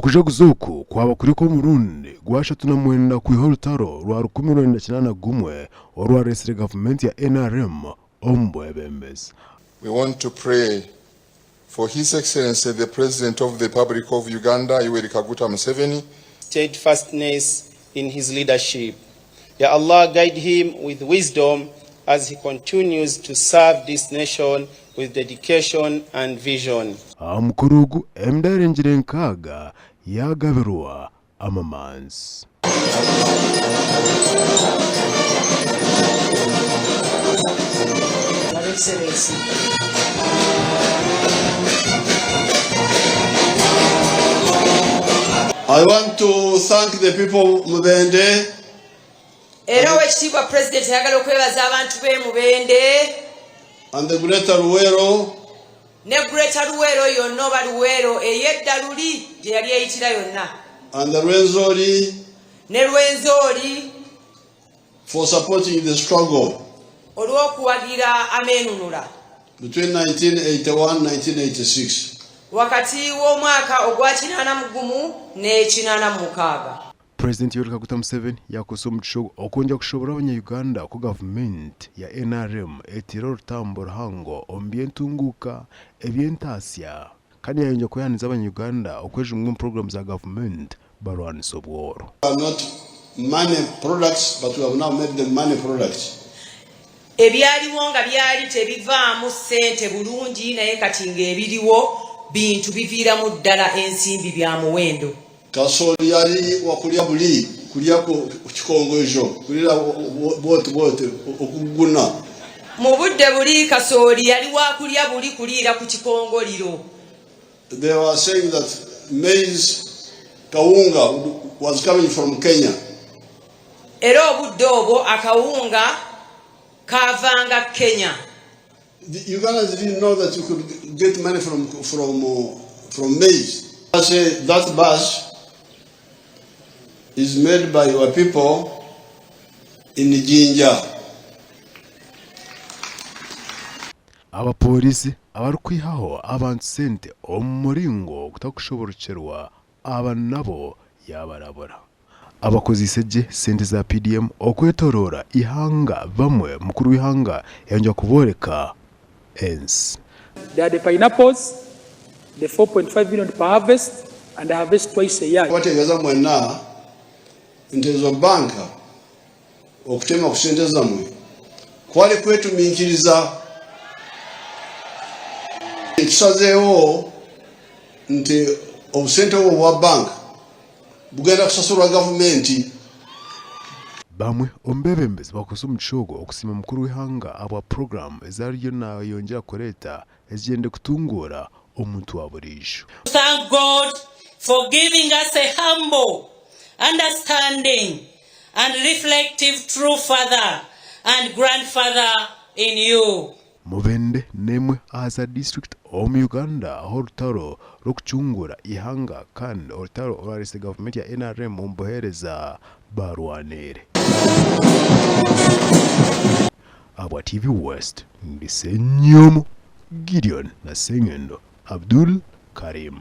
Okujaguza oku kwaba kuri okw'omurundi gwashatunamwenda kwiha orutaro rwa 1981 orwareetsire gavumenti ya NRM omu bwebembezi. We want to pray for His Excellency the President of the Republic of Uganda Yoweri Kaguta Museveni, steadfastness in his leadership. Ya Allah guide him with wisdom as he continues to serve this nation with dedication and vision. Aha mukoro ogu emidaari engira enkaaga yaagabirwa amamanzi. Your Excellency. I want to thank the people of Mubende. Era owekitiibwa President ayagala okwebaza abantu b'e Mubende. And the Greater Luwero. Ne Greater Luweero yonna oba Luweero ey'edda luli gye yali eyitira yonna. And the Rwenzori. Ne Rwenzori. For supporting the struggle. Olw'okuwagira ameenunula. Between 1981 1986. Wakati w'omwaka ogwa 81 ne 86. Purezidenti Yoweri Kaguta Museveni yaakozesa omugisha ogu okwongyera kushoboorora abanya-Uganda oku gavumenti ya NRM eteire orutambo ruhango omu by'entunguuka, eby'entaasya kandi yaayongyera kwehaniza abanya-Uganda okwejumba omu puroguraamu za gavumenti barwanise obworo. are not money products but we have now made them money products. Ebyaliwo nga byali tebivaamu ssente bulungi naye kati ng'ebiriwo bintu biviiramu ddala ensimbi bya muwendo. Kasooli yali wakulya buli kulya ku kikongoijo kulira bwoti bwoti okuguna. Mu budde buli kasooli yali wakulya buli kuliira ku kikongoliro. They were saying that maize kawunga was coming from Kenya. Era obudde obwo akawunga kaavanga Kenya. The Ugandans didn't know that you could get money from, from, uh, from maize. I say that bus is made by your people in Jinja. Abapoorisi abarikwihaho abantu sente omu muringo gutakushoboorokyerwa aba nabo yaabarabura. Abakozeise gye sente za PDM okwetoroora eihanga bamwe mukuru w'eihanga yayongyera kubooreka ensi. There are the pineapples, the 4.5 million per harvest and harvest twice a year. Kubategeeza mwenna nti ezo bbanka okutema ku sente zammwe kwali kwetuminkiriza. Tusazeewo nti obusente obwo obwa bbanka bugenda kusasulwa gavumenti. Bamwe omu beebembezi bakozesa omugisha ogu okusiima mukuru w'eihanga ahabwa puroguraamu ezi ariyo nayongyera kureeta ezigyendereire kutunguura omuntu wa buriijo. Thank God for giving us a humble, understanding and reflective true father and grandfather in you. Mubende n'emwe aha za disiturikiti omu Uganda ahu orutaro rw'okucungura eihanga kandi orutaro orwareetsire gavumenti ya NRM omu buheereza baarwaniire. Ahabwa TV West, ndi Ssenyomo Gideon na Ssengendo Abdul Karim.